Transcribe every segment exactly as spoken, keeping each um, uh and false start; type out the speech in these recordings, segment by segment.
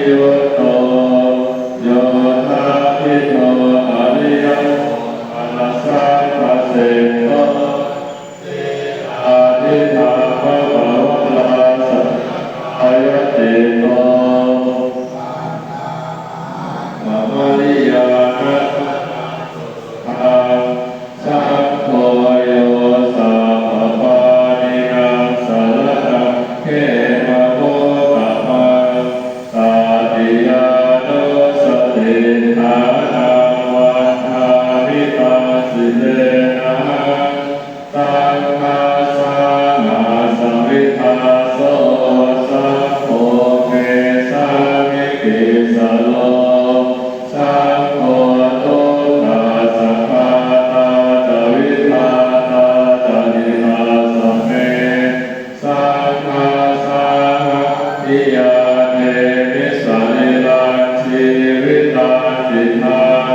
yutto, yoṭṭhābbidho ariyapuggalasaṅghaseṭṭho, sīlādidhammapavarāsakāyacitto, vandāmahappamariyañāṇapānaṃsukhadaṃ. Saṅgho yo sabbapāṇīnaṃ saraṇaṃ khemamuttamaṃ, tatiyānussatiṭṭhānaṃ vandāmi taṃ sirenahaṃ. Saṅghassa mittā so, saṅgho me sāmikissaro, saṅgho dukkhassa ghātā ca vidhātā ca hitassa me. Saṅghassahaṃ abhivādemi sarīrañjīvitañcidaṃ.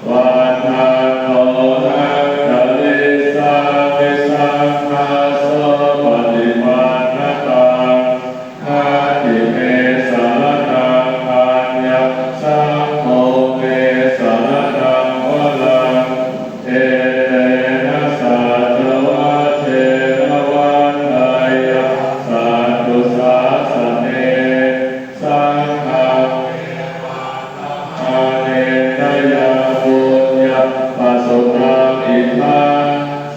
Vandantohaṃ carissāmi saṅghassopaṭipannataṃ. Natthi me saraṇaṃ aññaṃ, saṅgho me saraṇaṃ varaṃ. Etena saccavajjena vaḍḍheyyaṃ satthu sāsane. Saṅghaṃ me vandamānena yaṃ puññaṃ pasutaṃ idha,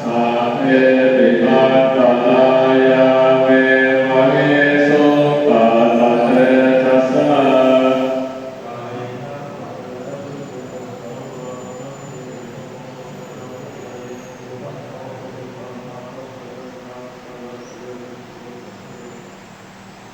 sabbepi antarāyā me māhesuṃ tassa tejasā.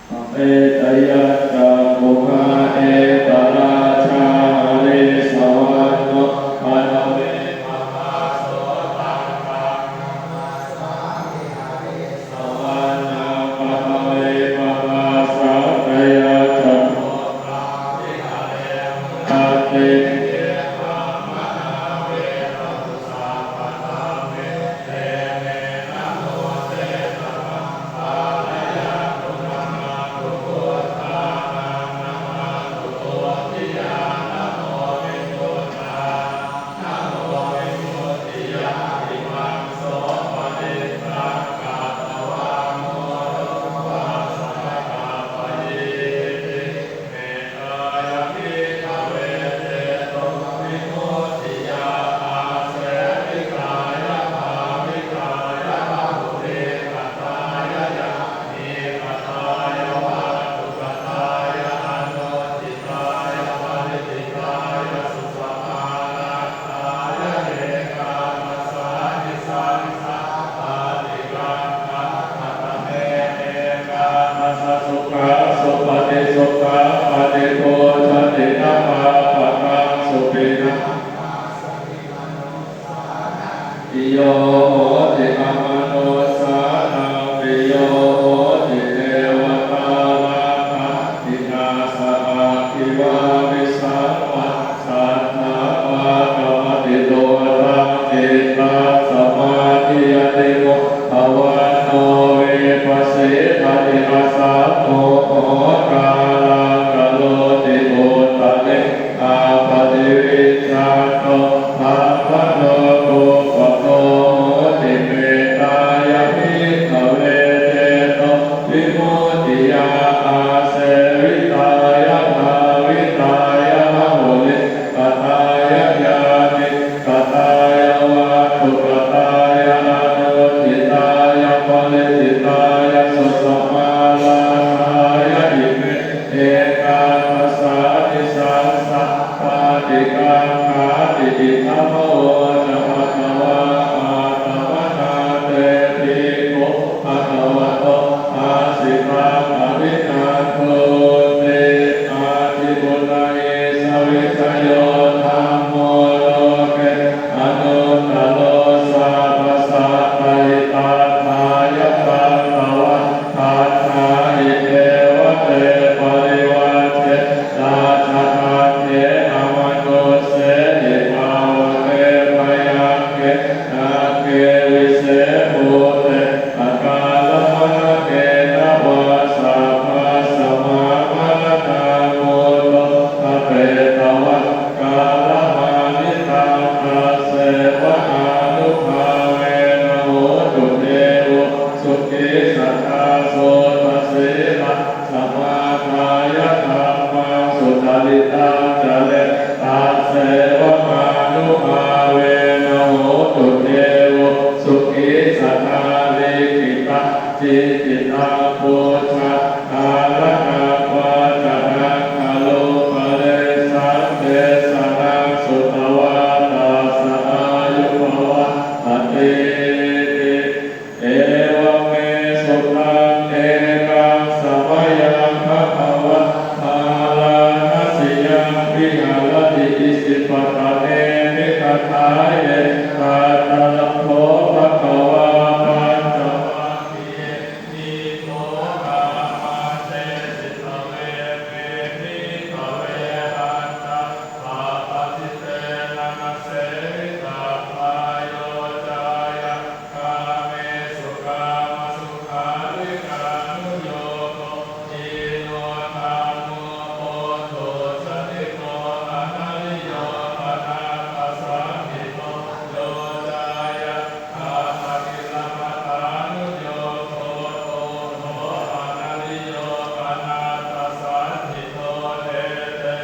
Paṭiccayaṃcakkhumā etarājā harissavaṇṇo paṭhavippabhāso, taṃ taṃ namassāmi harissavaṇṇaṃ paṭhavippabhāsaṃ. Tayajja putrā viharemu rattiṃ, ye brāhmaṇā vidaṃ sabbadā me, te me namo te ca maṃ pālayantu. Namatthu buddhānaṃ Parittaṃ care tasseva mānubhāvena hotu devo sukhī sadā. Likkhitaciñcitaṃ pūjā dhāraṇaṃ vācanaṃ garuṃ, paresaṃ desanaṃ sutvā tassa āyu pavaḍḍhatīti. Evaṃ me sutaṃ. Ekaṃ samayaṃ bhagavā bārāṇasiyaṃ viharati isipatane migadāye. Tatra kho bhagavā pañcavaggiye bhikkhū āmantesi: dveme, bhikkhave, antaṃ sabbadhi sena na sevitabbā. Yo cāyaṃ kāmesu kāmasukhallikānuyogo hīno gammo pothujjaniko anariyo anatthasañhito. Yo cāyaṃ kāmakilamathānuyogo dukkho anariyo anatthasañhito. Ete te,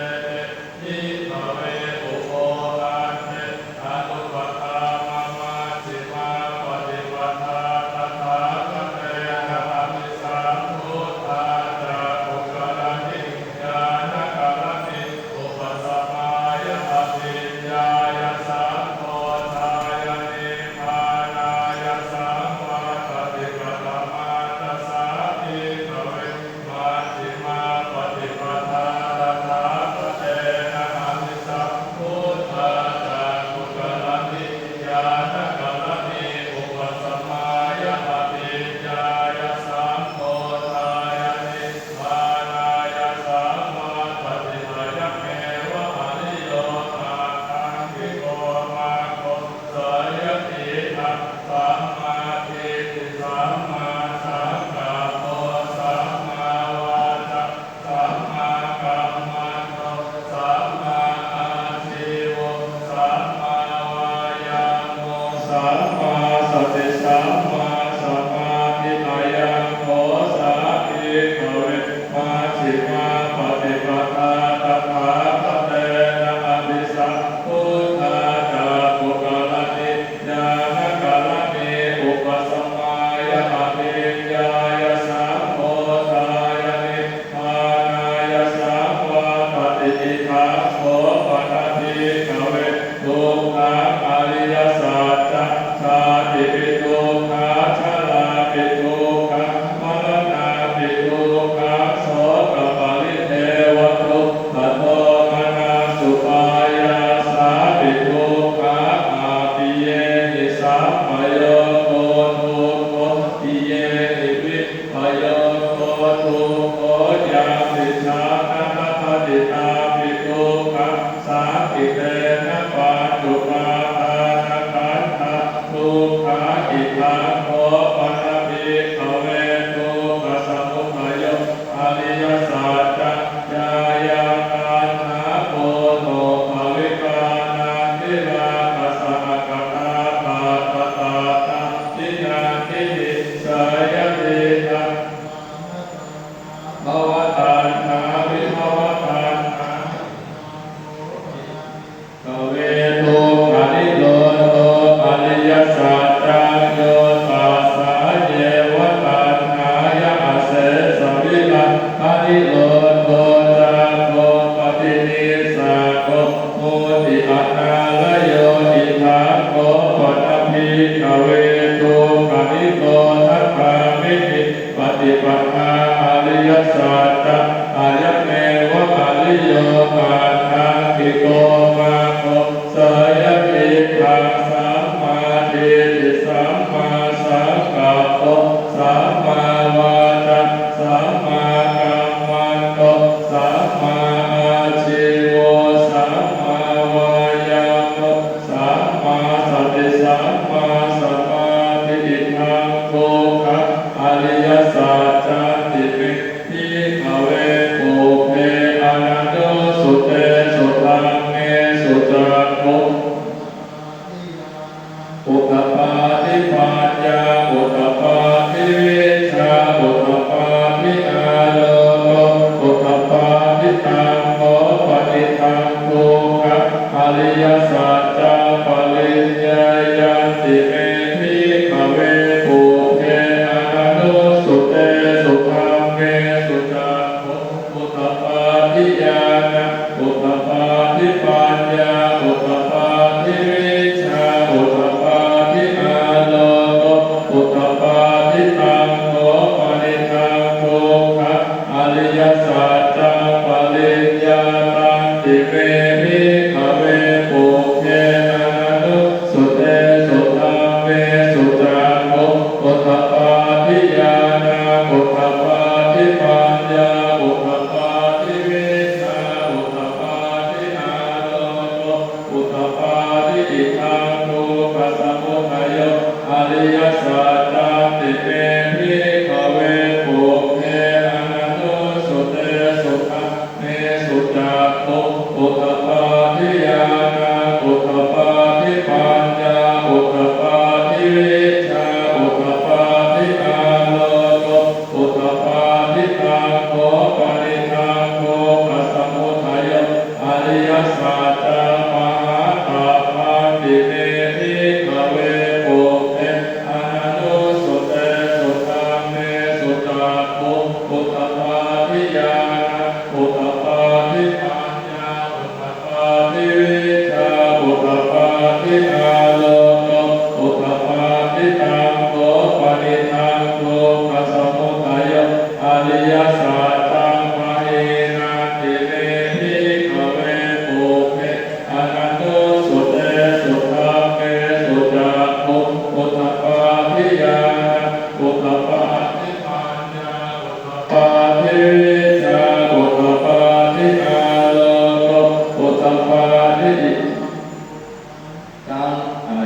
bhikkhave, ubho ante anupagamma majjhimā paṭipadā tathāgatena abhisambuddhā cakkhukaraṇī ñāṇakaraṇī upasamāya abhiññāya sambodhāya nibbānāya saṃvattati. Katamā ca sā, bhikkhave, majjhimā paṭipadā tathāgatena abhisambuddhā cakkhukaraṇī ñāṇakaraṇī upasamāya abhiññāya sambodhāya nibbānāya saṃvattati? Ayameva ariyo aṭṭhaṅgiko maggo. Seyyathīdaṃ: sammādiṭṭhi sammāsaṅkappo sammāvācā sammākammanto sammāājīvo sammāvāyāmo sammāsati sammāsamādhi. Ayaṃ kho sā, bhikkhave, majjhimā paṭipadā tathāgatena abhisambuddhā cakkhukaraṇī ñāṇakaraṇī upasamāya abhiññāya sambodhāya nibbānāya saṃvattati. Idaṃ kho pana, bhikkhave, dukkhaṃ ariyasaccaṃ: jātipi dukkhā jarāpi dukkhā maraṇampi dukkhaṃ sokaparidevadukkhadomanassupāyāsāpi dukkhā appiyehi sampayogo dukkho piyehi vippayogo dukkho yampicchaṃ na labhati tampi dukkhaṃ saṅkhittena pañcupādānakkhandhā dukkhā. Idaṃ kho pana, bhikkhave, dukkhasamudayo ariyasaccaṃ: yāyaṃ taṇhā ponobbhavikā nandirāgasahagatā tatra tatrābhinandinī seyyathīdaṃ: bhavataṇhā vibhavataṇhā bhikkhave dukkhanirodho ariyasaccaṃ: yo tassāyeva taṇhāya asesavirāganirodho cāgo paṭinissaggo mutti anālayo. Idaṃ kho pana, bhikkhave, dukkhanirodhagāminī paṭipadā ariyasaccaṃ: ayameva ariyo aṭṭhaṅgiko maggo. Seyyathīdaṃ: sammādiṭṭhi sammāsaṅkappo sammāvācā sammākammanto sammāājīvo sammāvāyāmo sammāsati sammāsamādhi. Idaṃ dukkhaṃ ariyasaccanti me, bhikkhave, pubbe ananto me bhikkhave pubbe ananussutesu dhammesu cakkhuṃ udapādi ñāṇaṃ udapādi paññā udapādi vijjā udapādi āloko udapādi. Idaṃ dukkhasamudayo ariyasaccanti me bhikkhave pubbe ananussutesu dhammesu cakkhuṃ udapādi ñāṇaṃ udapādi paññā udapādi vijjā udapādi āloko udapādi. Taṃ kho panidaṃ dukkhasamudayo ariyasaccaṃ pahātabbanti me bhikkhave pubbe ananussutesu dhammesu cakkhuṃ udapādi ñāṇaṃ udapādi paññā udapādi vijjā udapādi āloko udapādi. Taṃ kho panidaṃ dukkhasamudayo ariyasaccaṃ pahīnanti me bhikkhave pubbe ananussutesu dhammesu cakkhuṃ udapādi ñāṇaṃ udapādi paññā udapādi vijjā udapādi āloko udapādi. Taṃ อะไร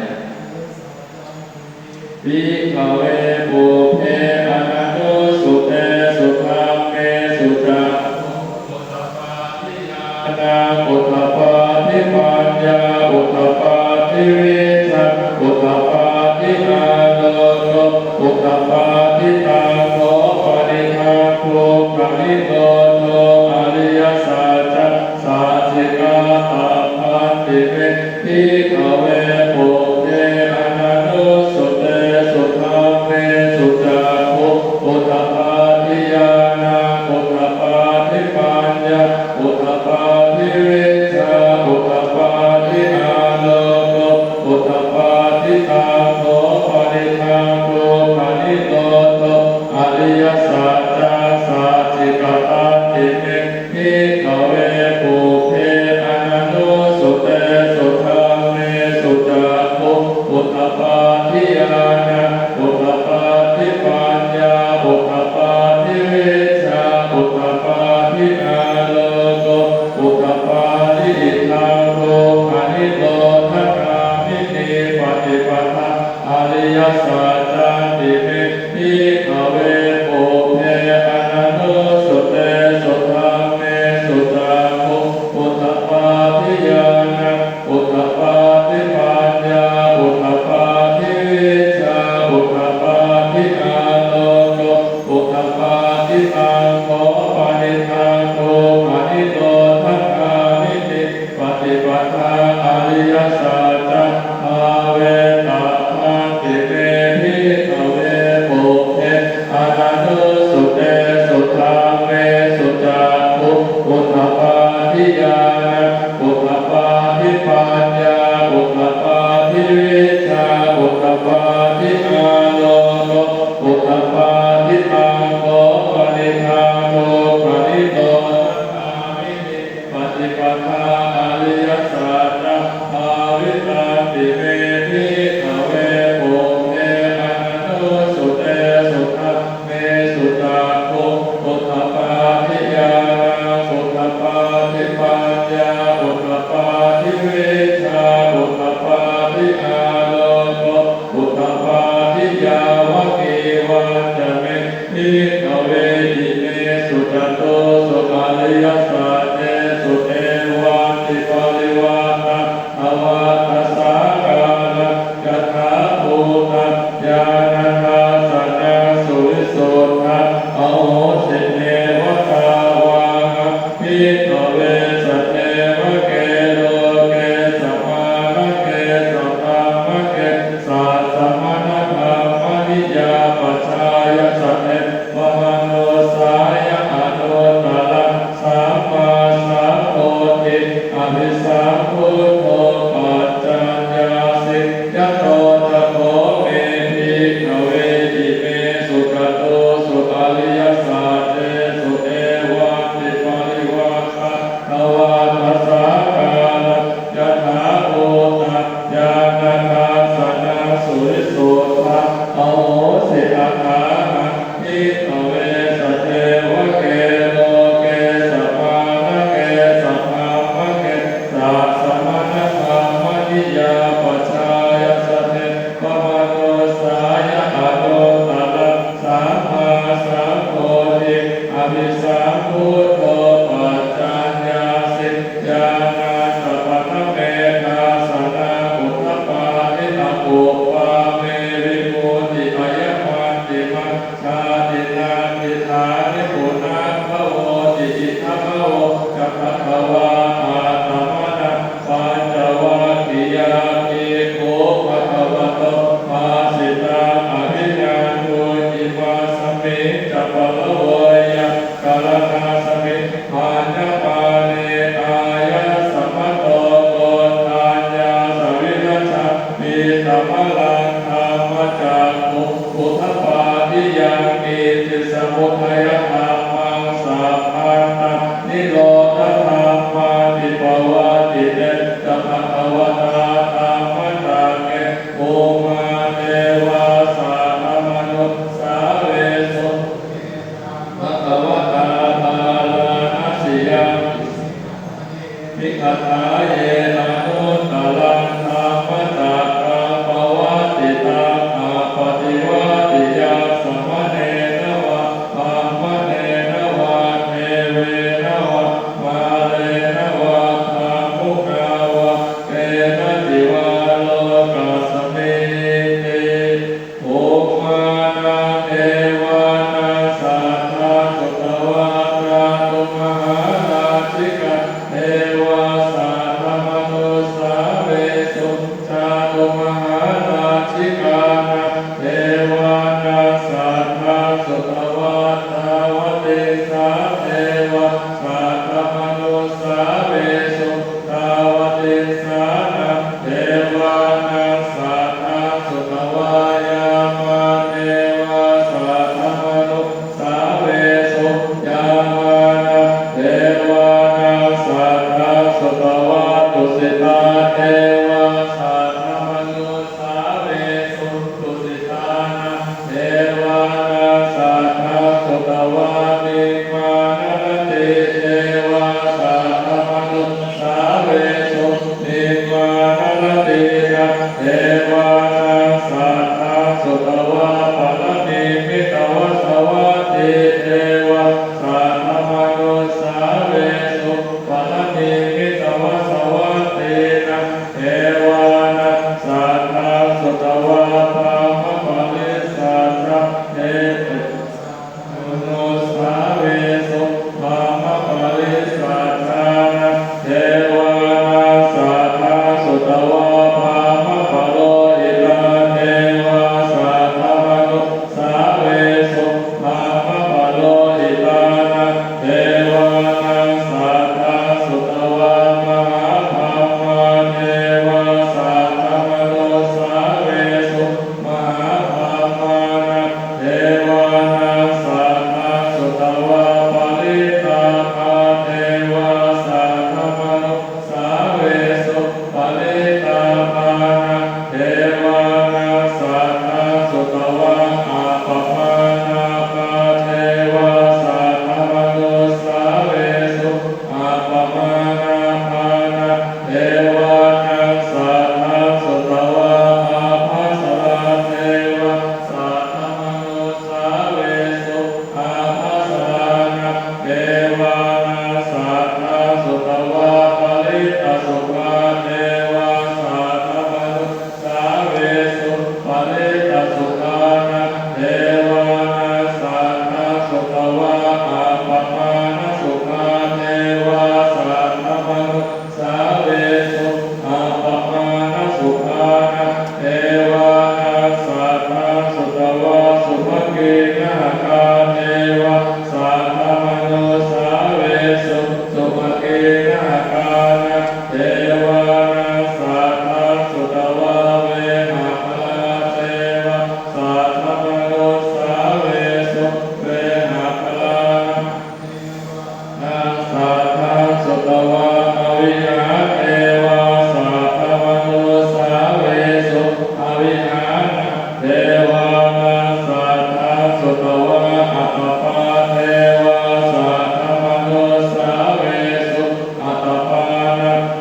bhikkhave pubbe ananussutesu dhammesu cakkhuṃ udapādi ñāṇaṃ udapādi paññā udapādi vijjā udapādi āloko udapādi. Taṃ kho panidaṃ dukkhanirodho ariyasaccaṃ sacchikātabbanti me bhikkhave pubbe ananussutesu dhammesu cakkhuṃ udapādi ñāṇaṃ udapādi paññā udapādi vijjā udapādi āloko udapādi. Taṃ kho panidaṃ dukkhanirodho ariyasaccaṃ sacchikatanti me bhikkhave pubbe ananussutesu dhammesu cakkhuṃ udapādi ñāṇaṃ udapādi paññā udapādi vijjā udapādi āloko udapādi. Idaṃ dukkhanirodhagāminī paṭipadā ariyasaccanti me bhikkhave pubbe ananussutesu dhammesu cakkhuṃ udapādi ñāṇaṃ udapādi paññā udapādi vijjā udapādi āloko udapādi. Taṃ kho panidaṃ dukkhanirodhagāminī paṭipadā ariyasaccaṃ bhāvetabbanti me bhikkhave pubbe ananussutesu dhammesu cakkhuṃ udapādi ñāṇaṃ udapādi paññā udapādi vijjā udapādi āloko udapādi. Taṃ kho panidaṃ dukkhanirodhagāminī paṭipadā ariyasaccaṃ bhāvitanti me bhikkhave pubbe ananussutesu dhammesu cakkhuṃ udapādi ñāṇaṃ udapādi paññā udapādi vijjā udapādi āloko udapādi. Yāvakīvañca me bhikkhave imesu catūsu ariyasaccesu evantiparivaṭṭaṃ dvādasākāraṃ yathābhūtaṃ ñāṇadassanaṃ suvisuddhaṃ ahosi. Neva tāvāhaṃ bhikkhave sadevake loke samārake sabrahmake sassamaṇabrāhmaṇiyā pajāya sadevamanussāya anuttaraṃ sammāsambodhiṃ abhisambuddho paccaññāsiṃ. Yato ca kho me bhikkhave imesu catūsu ariyasaccesu evantiparivaṭṭaṃ dvādasā Vigāthā. Ye anuttaraṃ dhammacakkaṃ pavattitaṃ appaṭivattiyaṃ samaṇena vā brāhmaṇena vā devena vā mārena vā brahmunā vā kenaci vā lokasminti. Bhummānaṃ devānaṃ saddaṃ sutvā cātummahārājikā devā saddamanussāvesuṃ. Cātummahārājikānaṃ devānaṃ saddaṃ sutvā tāvatiṃsā devā saddamanussāvesuṃ. Tāvatiṃsānaṃ devānaṃ saddaṃ sutvā yāmā devā saddamanussāvesuṃ. Yāmānaṃ devānaṃ saddaṃ sutvā tusitā devā saddamanussāvesuṃ. Tusitānaṃ devānaṃ saddaṃ sutvā nimmānaratī devā saddamanussāvesuṃ. Nimmānaratīnaṃ devānaṃ saddaṃ sutvā paranimmitavasavattī devā saddamanussāvesuṃ. Paranimmitavasavattīnaṃ devānaṃ saddaṃ sutvā brahmapārisajjaṃ devā saddamanussāvesuṃ. Brahmapārisajjānaṃ devānaṃ saddaṃ sutvā brahmapurohitā devā saddamanussāvesuṃ. Brahmapurohitānaṃ devānaṃ saddaṃ sutvā mahābrahmā devā saddamanussāvesuṃ. Mahābrahmānaṃ devānaṃ saddaṃ sutvā parittābhā devā saddamanussāvesuṃ. Parittābhānaṃ devānaṃ saddaṃ sutvā appamāṇābhā devā saddamanussāvesuṃ. Appamāṇābhānaṃ devānaṃ saddaṃ sutvā ābhassarā devā saddamanussāvesuṃ. Ābhassarānaṃ devānaṃ saddaṃ sutvā parittasubhā devā saddamanu sāvesuṃ. Parittasubhānaṃ devānaṃ saddaṃ sutvā appamāṇasubhā devā saddamanussāvesuṃ. Appamāṇasubhānaṃ devānaṃ saddaṃ sutvā subhakīnāgā devā saddamanussāvesuṃ. Subhakīnāgānaṃ devānaṃ saddaṃ sutvā vehapphalā devā saddamanussāvesuṃ. Vehapphalānaṃ saddaṃ sutvā avihā devā saddamanussāvesuṃ. Avihānaṃ devānaṃ saddaṃ sutvā atappā devā saddamanussāvesuṃ. Atappānaṃ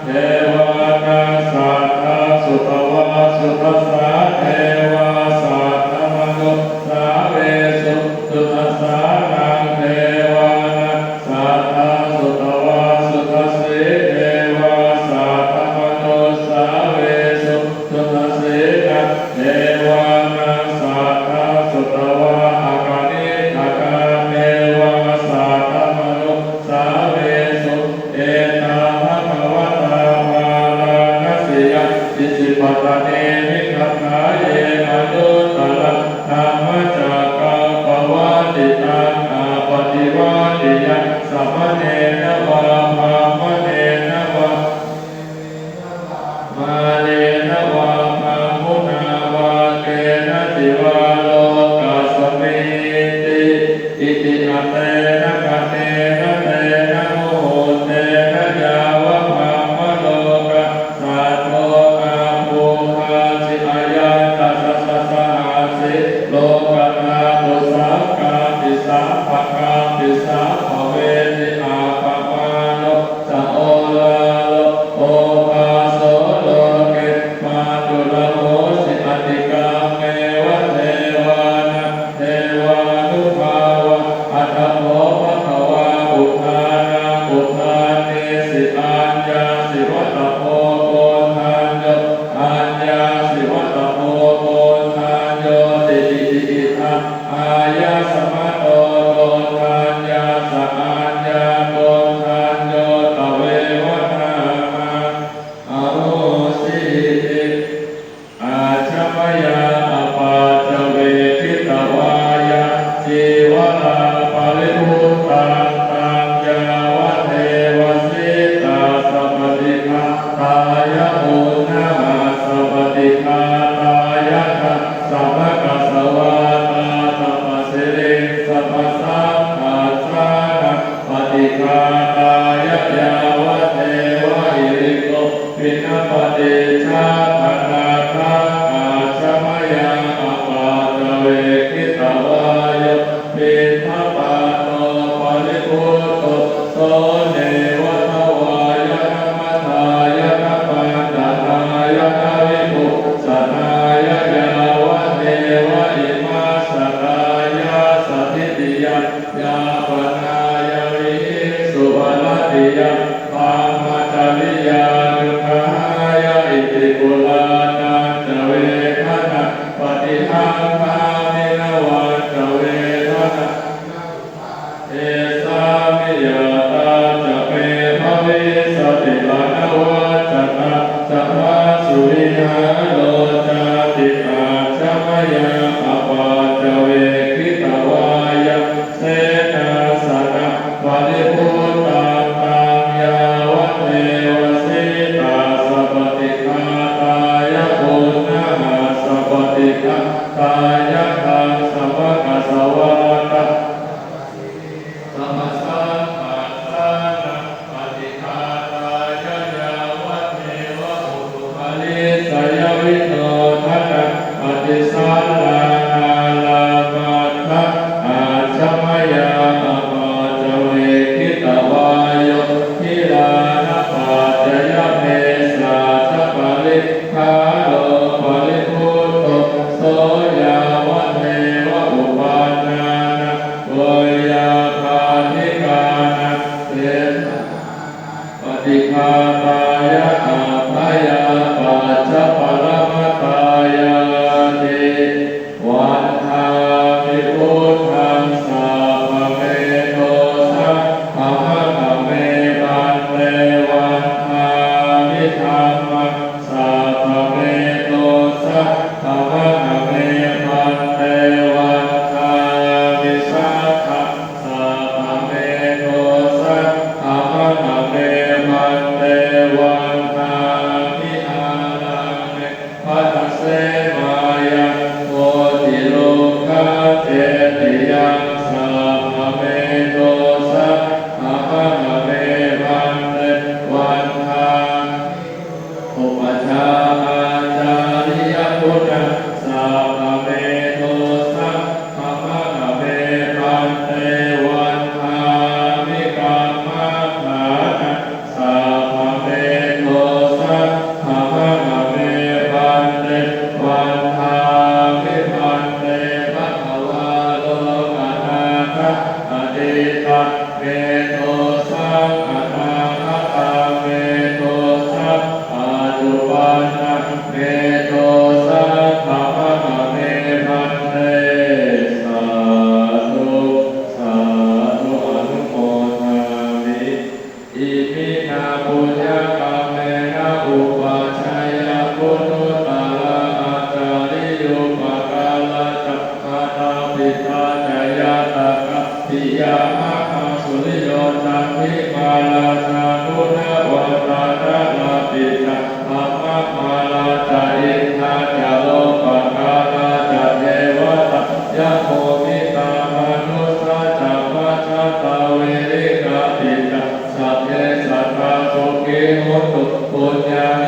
si aññāsi vata bho koṇḍañño, aññāsi vata bho koṇḍaññoti. Iti idaṃ āyasmato koṇḍaññassa aññākoṇḍañño tveva nāmaṃ ahosīti. Ajja mayā apaccavekkhitvā yaṃ cīvaramparibhuttaṃ, taṃ yāvadeva sītassa paṭighātāya, uṇhassa paṭighātāya, dassamakasavātātapasiriṃsapasaṃ āsānaṃ paṭighātāya, yāvadeva hirikopinapaṭicchādanatthaṃ. Ajja mayā apaccavekkhitvā yo piṇḍapāto paribhutto, so neva davāya na madāya na maṇḍanāya na vibhūsanāya, yāvadeva imassa kāyassa ṭhitiyā yāpanāya vihiṃsuparatiyā brahmacariyānuggahāya. Iti purāṇañca vedanaṃ paṭihaṅkhāmi navañca vedanaṃ na uppādessāmi, yātrā ca me bhavissati anavajjatā ca phāsuvihāro cāti. Ajja mayā apaccavekkhitvā yaṃ senāsanaṃ paribhuttaṃ, taṃ yāvadeva sītassa paṭighātāya, uṇhassa paṭighātāya, dassamakasavātātapasiriṃsapasaṃ āsānaṃ paṭighātāya, yāvadeva utuparissayavinodanaṃ paṭisallānārāmatthaṃ. Ajja mayā apaccavekkhitvā yo gilānapaccayabhesajjaparikkhāro paribhutto, so yāvadeva uppannānaṃ veyyābādhikānaṃ seṭṭhānaṃ paṭighātāya, abyāpajjhaparamatāyāti. Vandāmi buddhaṃ sabbametosaṃ, āma āma me bhante. Vandāmi dhammaṃ sabbametosaṃ, āma āma me bhante. Vandāmi saṅghaṃ sabbametosaṃ, āma āma me bhante. Vandāmi ārāme bhaddhasemāyaṃ bodhirukkhaṃ cetiyaṃ sabbametosaṃ, āma āma me bhante. Vandāmi gurūpajjhāyācariyaguṇaṃ sabbametosaṃ, āma āma me bhante. Vandāmi kammaṭṭhānaṃ sabbametosaṃ, āma āma me bhante. Vandāmi bhante bhagavā lokanatham atīta metosaṃ, anāgatā metosaṃ, paccuppannam metosaṃ, āma āma me bhante. Sādhu, sādhu, anumodāmi. Iminā puññakammena upajjhāyā guṇuttarā ācariyūpakārā ca mātā pitā ca ñātakā piyā mahāsuriyo candimā rājā guṇavantā narāpi ca brahmamārā ca indā ca lokapalatā ca devatā yamo mittā manussā ca majjhattā verikāpi ca sabbe sattā sukhī hontu puññaṃ